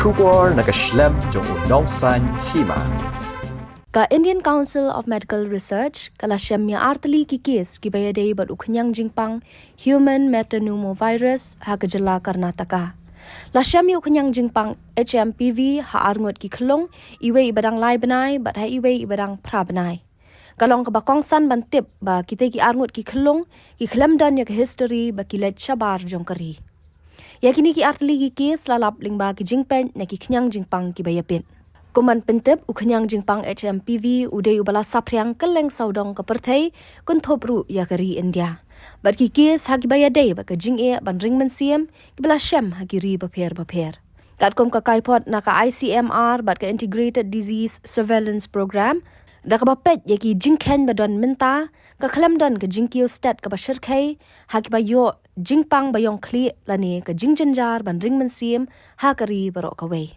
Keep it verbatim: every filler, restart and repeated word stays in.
Khubor na ka shlem jong u nongsan hima. Ka Indian Council of Medical Research ka la shem ïa artylli ki case kiba ïadei bad u khñiang jingpang human metapneumovirus ha ka jylla Karnataka. La shem ïa u khñiang jingpang H M P V ha arngut ki khyllung, iwei iba dang lai bnai bad ha iwei iba dang phra bnai. Ka long kaba kongsan ban tip ba kita ki arngut ki khyllung ki khlem don ïa ka history ba ki leit shabar jong ka ri. Ïa kine ki artylli ki case la lap lyngba ki jingpeit na ki khñiang jingpang kiba ïapeit. Kum ban pyntip, u khñiang jingpang H M P V u dei uba la saphriang kylleng sawdong ka pyrthei, kynthup ruh ïa ka ri India. Bad ki case ha kiba ïadei bad ka jingeh ban ring mynsiem kiba la shem ha ki ri bapher bapher. Katkum ka kaiphod na ka I C M R bad ka Integrated Disease Surveillance Program, da kaba peit ïa ki jingkheiñ ba don mynta, ka khlem don ka jingkiew stet kaba shyrkhei ha kiba ïoh jingpang ba ïong khlieh lane ka jingjynjar ban ring mynsiem ha ka ri baroh kawei.